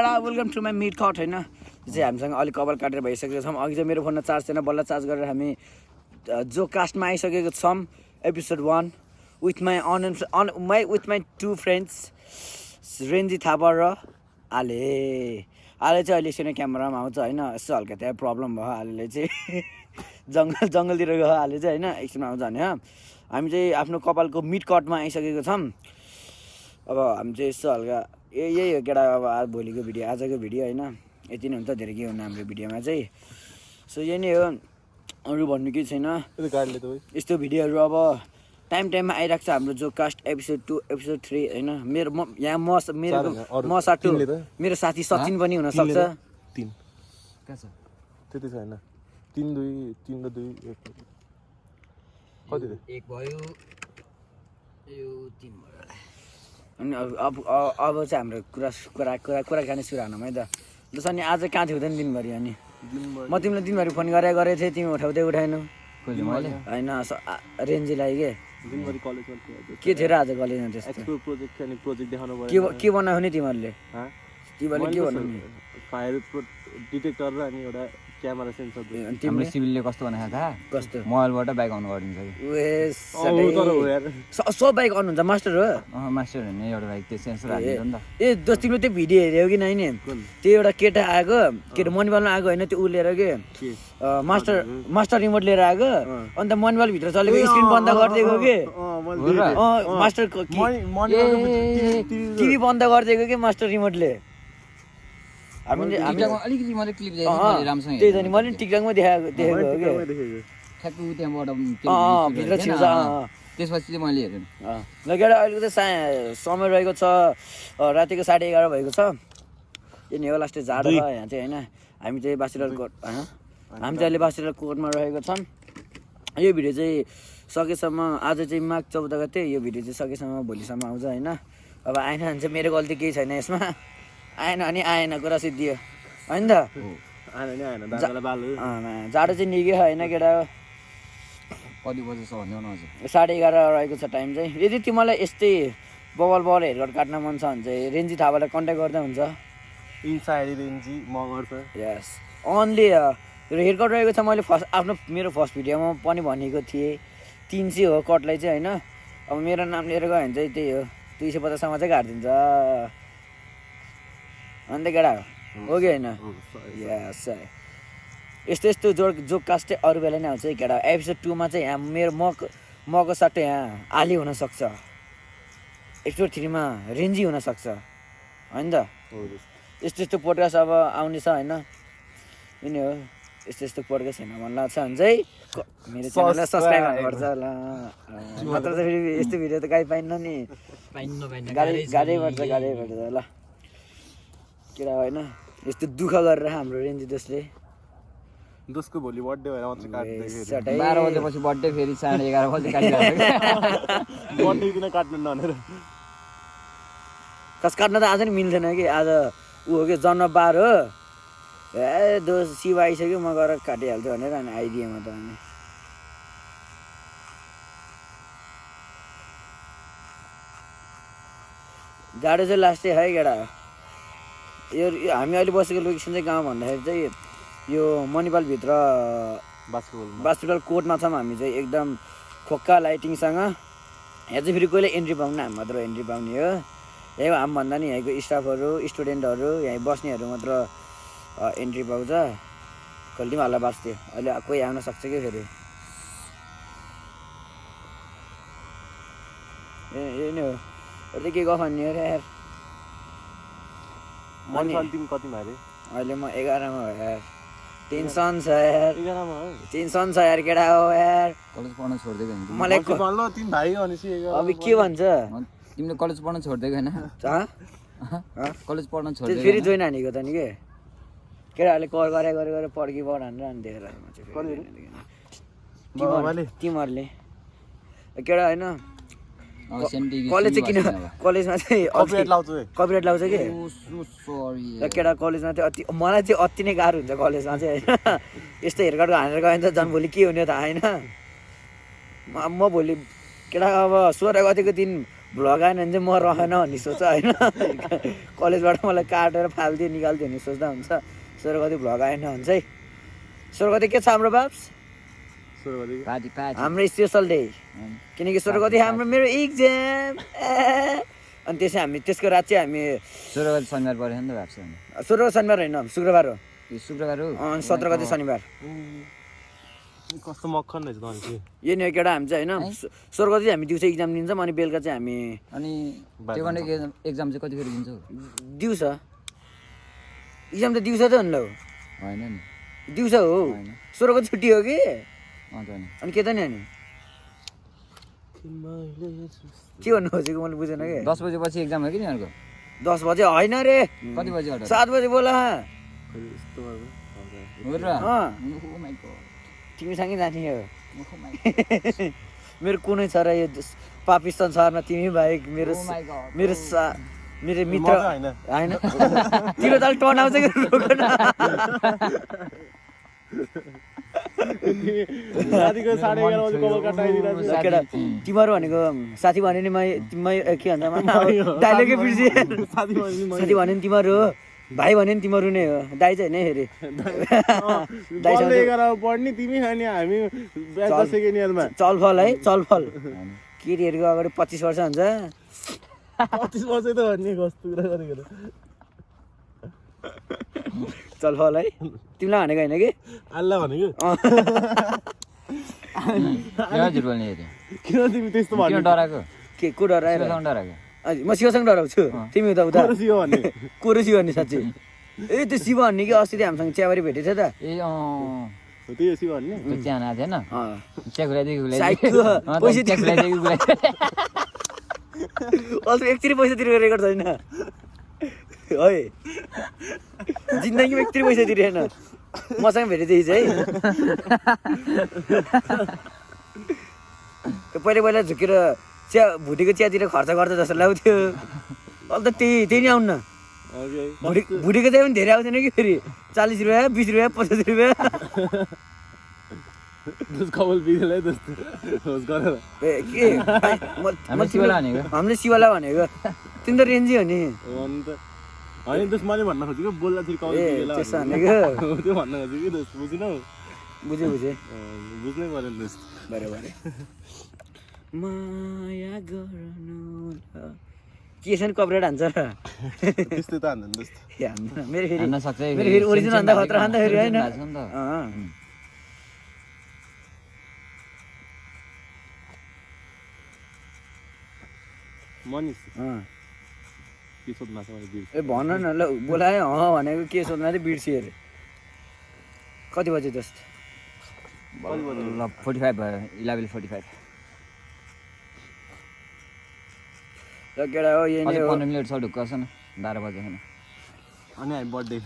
Welcome to my meet cut होइन चाहिँ हामीसँग अलिक कपाल काटेर भइसकेको छौँ। अघि चाहिँ मेरो फोनमा चार्ज छैन, बल्ल चार्ज गरेर हामी जो कास्टमा आइसकेको छौँ episode 1 with my two friends Renji Thapa र आले चाहिँ अहिले एकछिन क्यामेरामा आउँछ होइन। यसो हल्का त्यहाँ प्रब्लम भयो, आलेले चाहिँ जङ्गलतिर गयो आले चाहिँ होइन, एकछिन आउँछ भने हामी चाहिँ आफ्नो कपालको मिड कटमा आइसकेको छौँ। अब हामी चाहिँ यसो हल्का यही हो केटा, अब भोलिको भिडियो आजको भिडियो होइन, यति नै हुन्छ, धेरै के हुनु हाम्रो भिडियोमा चाहिँ। सो यही नै हो, अरू भन्नु केही छैन। यस्तो भिडियोहरू अब टाइममा आइरहेको छ हाम्रो जो कास्ट एपिसोड 2 एपिसोड 3 होइन। म साटु मेरो साथी सचिन पनि हुनसक्छ। त्यति छैन, 3 र 2 कति एक भयो यो 3 भयो। अनि अब चाहिँ हाम्रो कुराकानी सुरु हानौँ है त। जस्तो नि आज कहाँ थियो त नि दिनभरि? अनि म तिमीलाई दिनभरि फोन गरेको थिएँ, तिमी उठाउँदैनौ होइन। रेन्जीलाई के थियो र आज कलेजमा? त्यस्तो के बनाउने तिमीहरूले? के बनाउने? फायर डिटेक्टर र अनि एउटा क्यामेरा सेन्सर। तिम्रो सिभिलले कस्तो बनाएको थाहा? कस्तो? मोबाइलबाट बाइक अन गरिदिन्छ कि सब बाइक अन हुन्छ? मास्टर हो? मास्टर होइन, एउटा बाइक त्यो सेन्सर हालिदिन्छ नि त। ए दोस्त तिमीले त्यो भिडियो हेऱ्यौ कि नाइ नि? त्यो एउटा केटा आएको, के अरे मनिबलमा आएको होइन, त्यो ऊ लिएर के मास्टर रिमोट लिएर आएको, अन्त मनिबल भित्र चलेको स्क्रिन बन्द गरिदिएको कि मास्टर टिभी बन्द गरिदिएको कि मास्टर रिमोटले। अलिकति मैले क्लिप राम्रोसँग त्यही त नि, मैले टिकटकमा देखेको हो कि ठ्याक्कै त्यहाँबाट भित्र छिर्छ। त्यसपछि चाहिँ मैले हेरेँ। ल केटा, अहिलेको चाहिँ समय रहेको छ रातिको 11:30 भएको छ। यो नि हो लास्टै जाडो छ यहाँ चाहिँ होइन। हामी चाहिँ बासिराल कोर्ट हामी चाहिँ अहिले बासिराल कोर्टमा रहेको छौँ। यो भिडियो चाहिँ सकेसम्म आज चाहिँ माघ 14 गते, यो भिडियो चाहिँ सकेसम्म भोलिसम्म आउँछ होइन। अब आएन भने चाहिँ मेरो गल्ती केही छैन यसमा, आएन भने आएन कुरा सिद्धियो होइन त। जाडो चाहिँ निकै होइन केटा। कति बजे छ भन्नु न? 11:30 रहेको छ टाइम चाहिँ। यदि तिमीलाई यस्तै बबल हेयरकट काट्न मन छ भने चाहिँ रेन्जी थापालाई कन्ट्याक्ट गर्दा हुन्छ। इन्साइड रेन्जी म गर्छ। यस ओन्ली हेयरकट रहेको छ। मैले मेरो फर्स्ट भिडियोमा पनि भनेको थिएँ 300 हो कटलाई चाहिँ होइन। अब मेरो नाम लिएर गयो भने चाहिँ त्यही हो 250सम्म चाहिँ काटिदिन्छ अन्त केटा हो कि होइन? यस यस्तो जो कास्ट चाहिँ अरू बेला नै आउँछ है केटा। एपिसोड 2 मा चाहिँ यहाँ मको सट्टै यहाँ आली हुनसक्छ, एपिसोड 3 मा रेन्जी हुनसक्छ होइन त। यस्तो पोडकास्ट अब आउने छ होइन। यिनी हो यस्तो पोडकास्ट हेर्न मन लाग्छ भने चाहिँ मेरो च्यानललाई सब्सक्राइब गर्नुपर्छ ल। मात्र त फेरि यस्तो भिडियो त काहीँ पाइन्न नि, गाह्रै पर्छ ल केटा होइन। यस्तो दुःख गरेर हाम्रो रेन्जी दोस्तको भोलि बर्थडे भएर मात्रै काट्दै 12 बजेपछि बर्थडे, फेरि 11:30 बजे काटिरहेको बर्थडे दिन काट्नु नभनेर। कस काट्न त आज नि मिल्थेन कि, आज ऊ हो कि जन्मबार हो। ए दोस्त शिव आइसक्यो, म गएर काटिहाल्छु भनेर अनि आइदिएँ म त। अनि जाडो चाहिँ लास्टै है केटा। यो हामी अहिले बसेको लोकेसन चाहिँ कहाँ भन्दाखेरि चाहिँ यो मणिपालभित्र बास्केटबल कोर्टमा छौँ हामी चाहिँ, एकदम खोक्का लाइटिङसँग। यहाँ चाहिँ फेरि कहिले एन्ट्री पाउनु, हामी मात्र एन्ट्री पाउने हो। यही हामी भन्दा नि यहीँको स्टाफहरू स्टुडेन्टहरू यहीँ बस्नेहरू मात्र एन्ट्री पाउँछ। कहिले पनि हल्ला बाँच्थ्यो, अहिले कोही आउन सक्छ कि फेरि। ए नै हो, अरू के गफान्ने हो र यार। कतिमा अरे? अहिले म 11 मा हो यार। टेन्सन छ यार, टेन्सन छ यार केटा हो यार। कलेज पढ्न छोड्दिएको होइन मलाई तिमी भाइ भनेपछि अब के भन्छ तिमीले? कलेज पढ्न छोड्दिएको होइन? कलेज पढ्न छोड्दिएको फेरि जोइन हानेको त नि के केटाहरूले कल गरे पड्की पढ हानेर अनि देखेर तिमीहरूले केटा होइन। कलेज चाहिँ किन कलेजमा चाहिँ कपिराइट लाउँछ कि केटा कलेजमा चाहिँ मलाई चाहिँ अति नै गाह्रो हुन्छ कलेजमा चाहिँ होइन। यस्तो हेयरकट हानेर गयो भने त झन् भोलि के हुने त होइन। म भोलि केटा अब 16 गतिको दिन भ्लग आएन भने चाहिँ म रहेन भन्ने सोच होइन कलेजबाट मलाई काटेर फालिदियो निकालिदियो भन्ने सोच्दा हुन्छ स्वर्गवती भ्लग आएन भने चाहिँ स्वर्गवती के छ हाम्रो बाप्स सुरुवाती पार्टी पार्टी हाम्रो स्पेसल डे किनकि स्वर्गवती हाम्रो मेरो इक्जाम अनि त्यसै हामी त्यसको रात चाहिँ हामी सोह्र गते शनिबार पऱ्यो नि त भएको छ सोह्र शनिबार होइन शुक्रबार हो यो शुक्रबार हो अनि 17 गते शनिबार कस्तो मक्खन रहेछ त अनि यो नि केटा हामी चाहिँ होइन 16 गते चाहिँ हामी दिउँसो इक्जाम दिन्छौँ अनि बेलुका चाहिँ हामी अनि त्यो गर्ने एक्जाम चाहिँ कतिखेर दिन्छौ दिउँसो इक्जाम त दिउँसो त हुनु होइन नि दिउँसो हो 16 गते छुट्टी हो कि अन्त नि अनि के त नि अनि के भन्नु खोजेको मैले बुझेन कि 10 बजेपछि एक्जाम हो कि नि अर्को 10 बजे होइन रे कति बजे अर्डर 7 बजे बोला यस्तो हो र अँ Oh my God. तिमीसँगै जाने हो Oh my God. मेरो कुनै छ र यो पाकिस्तान सहरमा तिमी बाहेक मेरो Oh my God. मेरो मेरो मित्र मजा होइन होइन तिम्रो त अलिक टर्न आउँछ कि रोक न रातिको 11:30 बजे कपाल काटाइदिरहेको छु। केटा तिमीहरू भनेको साथी भने नि मै के भन्छ डाइलेगै बिर्सिए साथी भने नि साथी भने नि तिमीहरू हो भाइ भने नि तिमीहरू नै हो दाइ चाहिँ होइन फेरि बल्ल 11 पढ्ने तिमी अनि हामी ब्याच सेकेन्ड इयरमा चलफल है चलफल केटीहरूको अगाडि 25 वर्ष हुन्छ 25 वर्ष त भन्ने कस्तो कुरा गरेको चलफल है तिमीलाई भनेको होइन कि अल्ला भनेको किन झुट बोल्ने यति किन तिमी त्यस्तो किन भन्नु डराएको के को डराएर किन डराएको म शिवसँग डराउँछु तिमी उता उता सियो भन्ने को शिव भन्ने साँच्ची ए त्यो शिव भन्ने कि अस्ति हामीसँग चियाबारी भेटेको थियो त ए हो त्यही हो सियो भन्ने त्यो त्यहाँ आएको थिएन अँ। चिया खुलाइदिएको साइडको पैसा चिया खुलाइदिएको अल्छी एकचोटि पैसा तिरेको रेकर्ड छैन है जिन्दगीमा एकचोटि पैसा तिरेन मसँग भेटेदेखि चाहिँ पहिला पहिला झुकेर चिया भुटेको चियातिर खर्च गर्छ जस्तो लाग्थ्यो अहिले त त्यही नै आउन्न भुटेको चिया पनि धेरै आउँदैन कि फेरि 40 रुपियाँ 20 रुपियाँ 50 रुपियाँ जस कपाल बिग्रेलाई त्यस्तो होस् गरेर ए के हामीले शिवला भनेको हामीले शिवला भनेको तिमी त रेन्जी हो नि अनि त होइन दोस्त मैले भन्न खोजेको बोल्दाखेरि कपाल ए बिग्रेला त्यसो भनेको त्यो भन्न खोजेको कि दोस्त बुझिनौ बुझेँ बुझ्नै पऱ्यो नि दोस्त बराबर माया गर्नु के छ नि कपरेट हान्छ र त्यस्तै त हान्दैन दोस्त ए हान्दैन मेरो फेरि हान्न सक्छ है मेरो फेरि ओरिजिनल हान्दा खतरा हान्दा फेरि होइन भएको छ नि त। अँ। मनिस अँ। के सोध्नु छ मैले बिर्सेँ। ए भन न ल बोलायो भनेको के सोध्न चाहिँ बिर्सियो अरे कति बजे जस्तो ल 45 भयो 11:45 ल केटा हो यही नै अझै हो 15 मिनट छ ढुक्क छ न 12 बजे होइन अनि हामी बर्थडे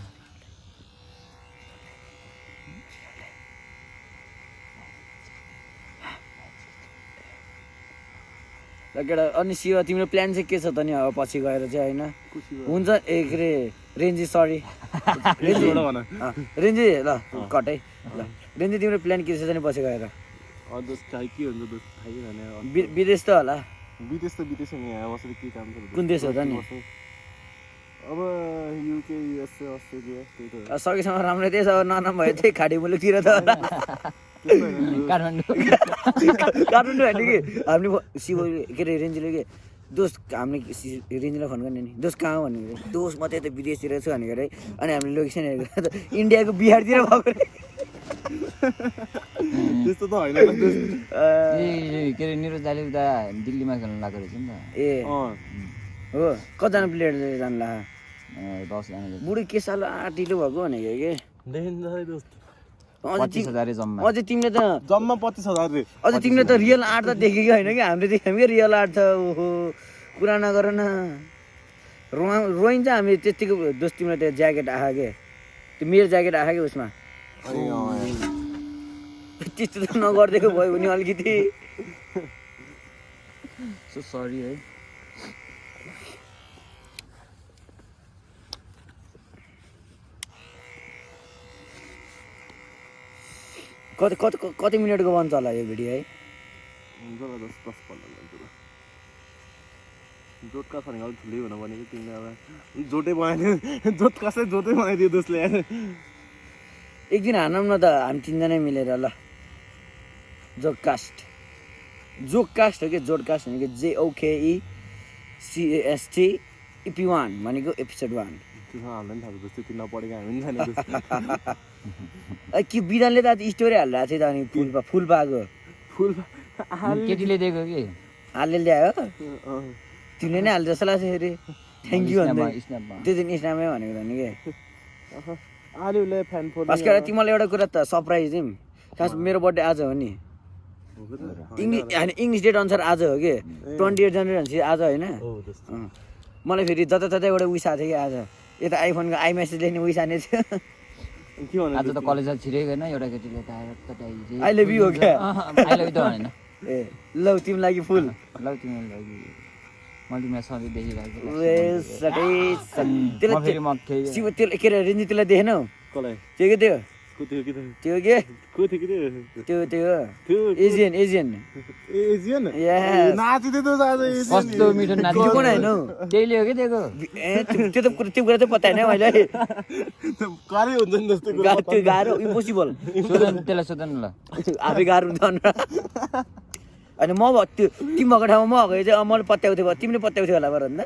ल केटा अनि शिव तिम्रो प्लान चाहिँ के छ त नि अब पछि गएर चाहिँ होइन हुन्छ ए के अरे रेन्जी सरी रेन्जी भन रेन्जी ल कट है ल रेन्जी तिम्रो प्लान के छ त नि पछि गएर दोस्त खाइ के हुन्छ दोस्त थाहै छैन विदेश त होला विदेश त विदेश नि यहाँ बसेर के काम छ कुन देश हो त नि अब युके युएसए अस्ट्रेलिया त्यही त सकेसम्म राम्रो देश अब नराम्रो भयो चाहिँ खाडी मुलुकतिर त होला काठमाडौँ काठमाडौँ होइन कि हामीले शिव के अरे रेन्जीले के दोस्त हामीले रेन्जीलाई फोन गर्ने नि दोस्त कहाँ हो भनेको दोस्त म त्यही त विदेशतिर छु भनेको अरे अनि हामीले लोकेसन हेरेको इन्डियाको बिहारतिर भएको अरे त्यस्तो त होइन दोस्त ए के अरे निरज दाइले उता दिल्लीमा खेल्न लागेको रहेछ नि त ए हो कतिजना प्लेयर जानु ला 10 जनाले बुढी के साल आँटिलो भएको भनेको के डेन्जर दोस्त 25,000 जम्मा अझै तिमीले त जम्मा 25,000 रे अझै तिमीले त रियल आर्ट त देखेकै होइन कि हामीले देख्यौँ कि रियल आर्ट त ओहो कुरा नगर न रोइन्छ हामी त्यतिको दोस्त तिमीले त्यो ज्याकेट आएको के त्यो मेरो ज्याकेट आएको कि उसमा त्यस्तो त नगरिदिएको भयो भने अलिकति सो सरी है कति मिनटको बन्छ होला यो भिडियो है हुन्छ ल 10 15 मिनेट जोटकास भनेको अलिक ठुलै हुन भनेको तिमीले अब जोटै बनाइदियो जोटकासै जोटै बनाइदियो दोस्ले एक दिन हानौँ न त हामी तिनजनै मिलेर ल जोडकास्ट जोडकास्ट हो कि जोडकास्ट भनेको JOKECAST EP1 भनेको एपिसोड 1 हामीलाई थाहा जस्तो त्यो नपढेको हामी पनि जाने कि बिदानले त आज स्टोरी हालिरहेको थियो त अनि फुल पाएको फुल केटीले दिएको कि हालले ल्यायो तिमीले नै हाल्छ जस्तो लाग्छ फेरि थ्याङ्क यू भन्दै स्न्यापमा त्यो दिन स्न्यापमै भनेको त नि के आलुले फ्यान फोन भास्कर तिमीलाई एउटा कुरा त सरप्राइज दिउँ खास मेरो बर्थडे आज हो नि इङ्ग्लिस डेट अनुसार आज हो कि 28 जनवरी भनेपछि आज होइन मलाई फेरि जताततै एउटा विस आएको थियो कि आज यता आइफोनको आइमेसेज लेख्ने विस आने थियो के भन्नु आज त कलेज छिरेको होइन एउटा केटीले आई लभ यु हो क्या आई लभ त भनेन ए ल तिम्रो लागि फुल ल तिमीलाई लागि मैले तिमीलाई सधैँ देखिरहेको त्यसलाई के अरे रिन्जी त्यसलाई देखेनौ कसलाई त्यो के त्यो को थियो कि त्यो के को थियो कि त्यो त्यो एजियन एजियन Yes. नाचिदियो त आज एजियन कस्तो मिठो नाच्यो त्यो कुन होइन हौ? त्यहीले हो कि दिएको त्यो त त्यो कुरा चाहिँ पत्ता होइन मैले गाह्रै हुन्छ नि जस्तो कुरा त्यो गाह्रो इम्पोसिबल सोधन त्यसलाई सोधन ल आफै गाह्रो हुन्छ अनि म त्यो तिमी भएको ठाउँमा म भएको चाहिँ मैले पत्याउँथेँ तिमीले पत्याउँथ्यो होला भन्दा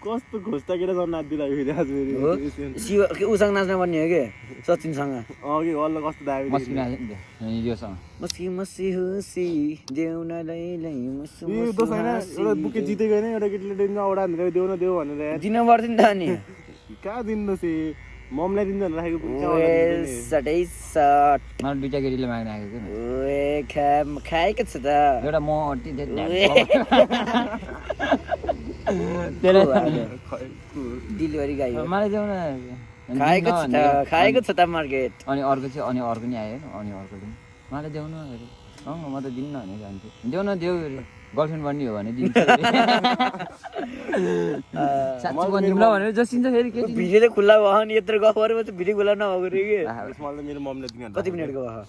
कस्तो खोज्दा केटा झन् नाच्दिरहेको फेरि आज फेरि हो शिव के उसँग नाच्न पर्ने हो कि सचिनसँग अघि अल्ल कस्तो दाबी मस्किन योसँग मसी मसी हुसी देउनलाई लै मुसु यो दोस होइन एउटा बुके जितेको होइन एउटा केटीले दिन्छ औडा भनेर देऊ न देऊ भनेर यार दिन पर्थ्यो नि त अनि कहाँ दिनुहोस् ममलाई दिन्छ भनेर राखेको सटै सट मलाई दुइटा केटीले माग्न आएको कि खाएको छ त एउटा म डेलिभरी गाई हो मलाई देऊ न खाएको छ त मार्केट अनि अर्को नि आयो अनि अर्को दिन मलाई देऊ न अरे अँ म त दिन्न भने जान्छु देऊ न देऊ गर्लफ्रेन्ड बन्ने हो भने दिन्छ साँच्ची बनिदिउँ ल भनेर जसिन्छ फेरि केटी भिडियो चाहिँ खुल्ला भयो नि यत्रो गफ गरेर चाहिँ भिडियो खुल्ला नभएको रे कि मलाई मेरो ममले दिन्छ कति मिनटको भयो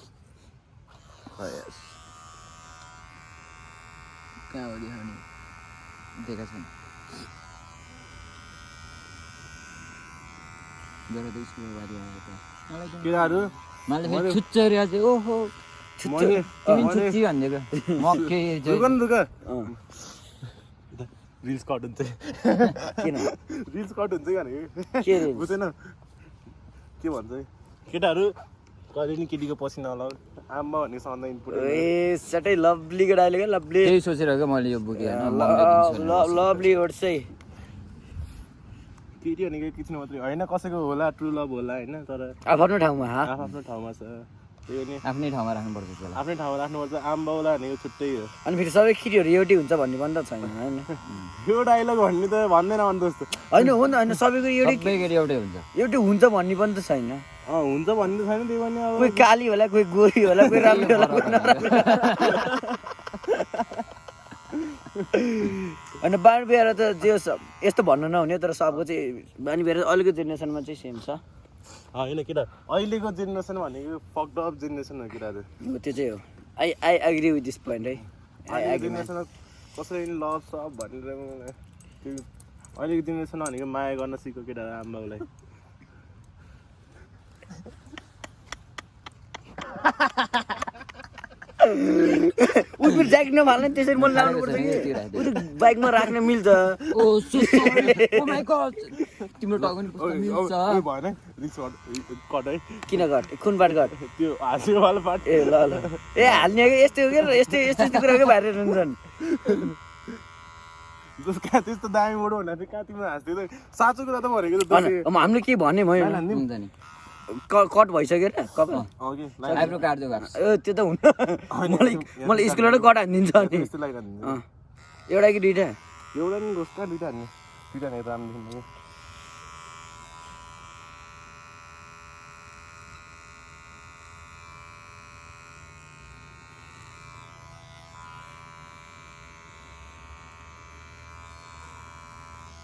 कहाँ हो देखाउने देखा छैन केटाहरू मलाई फेरि छुच्च रिया चाहिँ ओहो तिमी छुच्ची भनिदिएको म के रुक रिल्स कट हुन्छ किन रिल्स कट हुन्छ भनेको के रे बुझेन के भन्छ केटाहरू कहिले नि केटीको पसिना होला आम्मा भन्ने सधैँ इनपुट ए सटै लभली केटाले क्या लभली त्यही सोचेर क्या मैले यो बुक लभली वर्ड चाहिँ केटी भनेको किच्नु मात्रै होइन कसैको होला ट्रु लभ होला होइन तर आफ्नो ठाउँमा आफ्नो ठाउँमा छ त्यही नि आफ्नै ठाउँमा राख्नुपर्छ त्यसलाई आफ्नै ठाउँमा राख्नुपर्छ आम्बाउला भनेको छुट्टै हो अनि फेरि सबै केटीहरू एउटै हुन्छ भन्ने पनि त छैन होइन यो डाइलग भन्ने त भन्दैन भन्नु जस्तो होइन हो नि होइन सबैको एउटै सबै केटी एउटै हुन्छ एउटै हुन्छ भन्ने पनि त छैन हुन्छ भन्ने त छैन त्यही भने अब कोही काली होला कोही गोरी होला कोही राम्रो होला कोही नराम्रो होइन बानी बिहार त जे होस् यस्तो भन्नु नहुने तर सबको चाहिँ बानी बिहार अहिलेको जेनेरेसनमा चाहिँ सेम छ होइन केटा अहिलेको जेनेरेसन भनेको फक्ड अप जेनेरेसन हो केटाहरू हो त्यो चाहिँ हो I agree with this point है अहिलेको जेनेरेसनमा कसरी लभ सब भनेर त्यो अहिलेको जेनेरेसन भनेको माया गर्न सिक्यो केटाहरू आम्बाउलाई उसको ज्याकेट नफाल्ने त्यसरी मैले लाउनु पर्छ कि उ त बाइकमा राख्न मिल्छ ओ माय गॉड तिम्रो टाउको नि कस्तो मिल्छ भएन रिस कट है किन घट कुनबाट घट त्यो हाँस्योवाला पार्ट ए ल ए हाल्ने कि यस्तै हो कि यस्तै यस्तो कुरा के भाइरल हुन्छन् जसका त्यस्तो दामी मोडो भन्दा चाहिँ कहाँ तिम्रो हाँस्थ्यो त साँचो कुरा त भनेको त अब हामीले के भन्ने भयो हुन्छ नि कट भइसक्यो र कपाल अघि आइब्रो काट्दै गएको ए त्यो त हुन मलाई स्कुलबाट कट हानिदिन्छ अनि त्यस्तो लागिरहन्छ एउटा कि दुइटा एउटा नि गोस् कहाँ दुइटा हान्ने दुइटा हानेको राम्रो देखिन्छ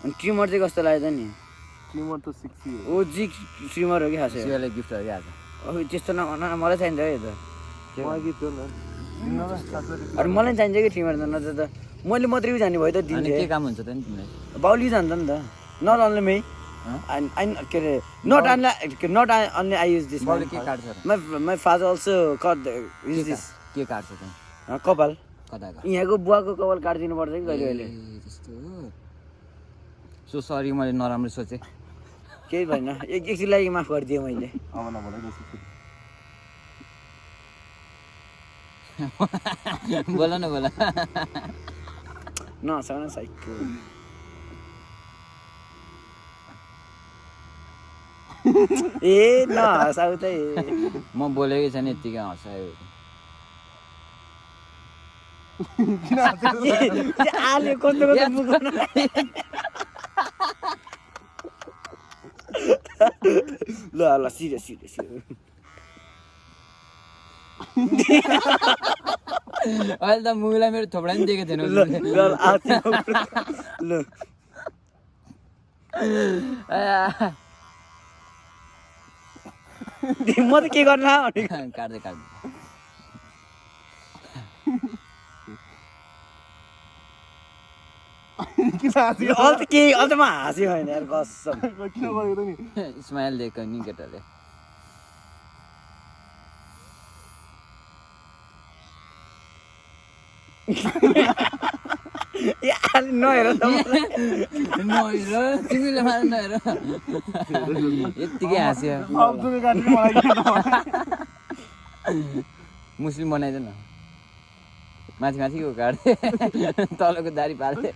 अनि ट्रिमर चाहिँ कस्तो लाग्यो नि ट्रिमर त 60 हो ओजी ट्रिमर हो कि खासै शिवले गिफ्ट हो कि आज त्यस्तो नभन मलाई चाहिन्छ है यो त मलाई गीत थियो नि अनि मलाई चाहिन्छ कि ट्रिमर त नत्र त मैले मात्रै जाने भयो त अनि दिन्थेँ के काम हुन्छ त नि तिमीलाई बाउली जान्छ नि त नट अन्ली मे के अरे not only I use this बाउले के काट्छ र my father also cut use this के काट्छ त कपाल कताका यहाँको बुवाको कपाल काटिदिनु पर्छ कि कहिले कहिले त्यस्तो हो सो सरी मैले नराम्रो सोचेँ केही भएन एकछिन लागि माफ गरिदिएँ मैले बोल न बोल नहँसाउ न साइको ए नहँसाउ त म बोलेकै छैन यत्तिकै हँसायो आले कस्तो कस्तो मुख ल ल सिरियस सिरियस अहिले त मुगलाई मेरो थोपडा पनि दिएको थिएन ल म त के गर्न काट्दै काट्दै अझ म हाँस्यो होइन यार कसम स्माइल दिएको नि केटाले नहेर तिमीले मार नहेर यत्तिकै हाँस्यो मुस्लिम बनाइदियो न माथि माथिको काट्दै तलको दारी पाल्दै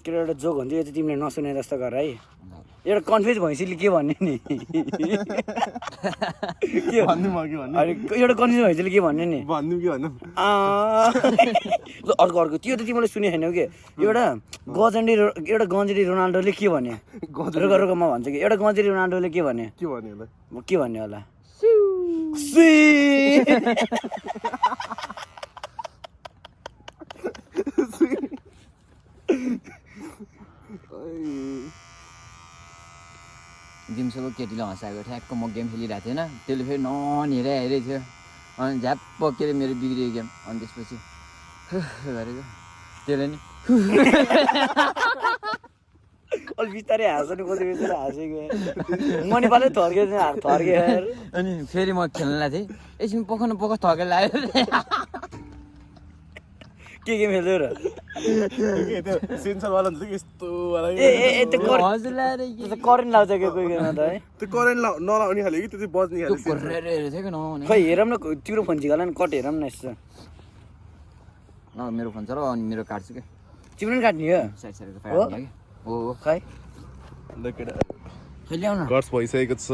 के एउटा जोक हुन्छ यो चाहिँ तिमीले नसुने जस्तो गर है एउटा कन्फ्युज भैँसीले के भन्ने नि एउटा कन्फ्युज भैँसीले के भन्ने नि अर्को अर्को त्यो त तिमीले सुने छैनौ कि एउटा गन्जेडी रोनाल्डोले के भन्यो रोको म भन्छु कि एउटा गन्जेडी रोनाल्डोले के भन्यो के भन्यो होला दिउँसोको केटीले हँसाएको ठ्याक्क म गेम खेलिरहेको थिएन त्यसले फेरि नहेरे हेरेको थियो अनि झ्याप्प के अरे मेरो बिग्रियो गेम अनि त्यसपछि गरेको त्यसले नि अलि बिस्तारै हाँस्नु खोज्यो बिस्तारै हाँसेको मनी पाले थर्के अनि फेरि म खेल्न थिएँ एकछिन पखाउनु थर्केर लाग्यो के गेम खेल्थ्यो र करेन्ट लाउँछ कि कोही बेला त है त्यो करेन्ट नलाउने खाले कि त्यो चाहिँ बज्ने खाले खै हेरौँ न तिम्रो फोन झिकाला नि कट हेरौँ न यसो मेरो फोन छ र अनि मेरो काट्छु क्या तिम्रो पनि काट्ने हो साइड साइडको फाइल कि हो खै खै ल्याउ न गर्स भइसकेको छ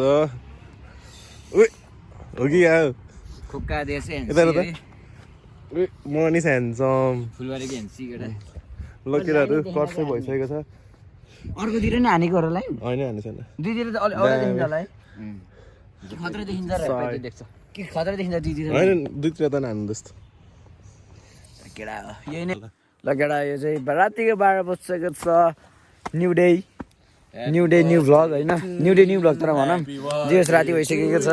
हो कि यार खुक्का देश मनी ह्यान्डसम फुलबारीको हेन्सी केटा ल केटाहरू गर्स चाहिँ भइसकेको छ अर्कोतिर नि हानेको होला है होइन हान्ने छैन दुईतिर त अलि अगाडि देखिन्छ होला है खतरा देखिन्छ र देख्छ के खतरा देखिन्छ दुईतिर होइन दुईतिर त हान्नु जस्तो केटा हो यही नै ल केटा यो चाहिँ रातिको 12 बजिसकेको छ न्यू डे न्यू भ्लग होइन न्यू डे न्यू भ्लग तर भनौँ जे होस् राति भइसकेको छ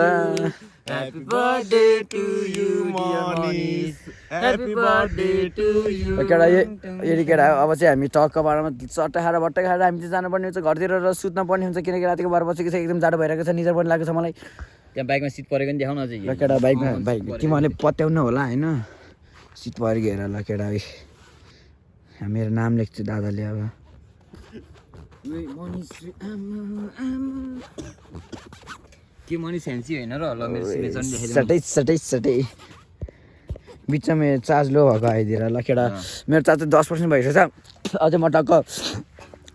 Happy birthday to you, Moni. Happy birthday to you. केटा यदि केटा अब चाहिँ हामी टक्क बाह्रमा चट्टा खाएर भट्टा खाएर हामी चाहिँ जानुपर्ने हुन्छ घरतिर र सुत्न पर्ने हुन्छ किनकि रातिको 12 बजेको छ एकदम जाडो भइरहेको छ निजर पनि लागेको छ मलाई त्यहाँ बाइकमा सिट परेको नि देखाउन अझै ल केटा बाइक तिमीहरूले पत्याउनु होला होइन सिट परेको हेर ल केटा मेरो नाम लेख्छु दादाले अब के मनी सेन्सी होइन र ल मेरो सिग्नेचर नि सटै बिचमा चार्ज लो भएको आइदिएर ल केटा मेरो चार्ज 10% भइसकेछ अझै म टक्क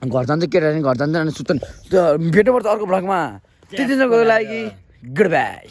घर जान्छु केटा घर जान्छ अनि सुत्नु भेट्नुपर्छ अर्को भ्लगमा त्यतिसम्मको लागि गुड बाई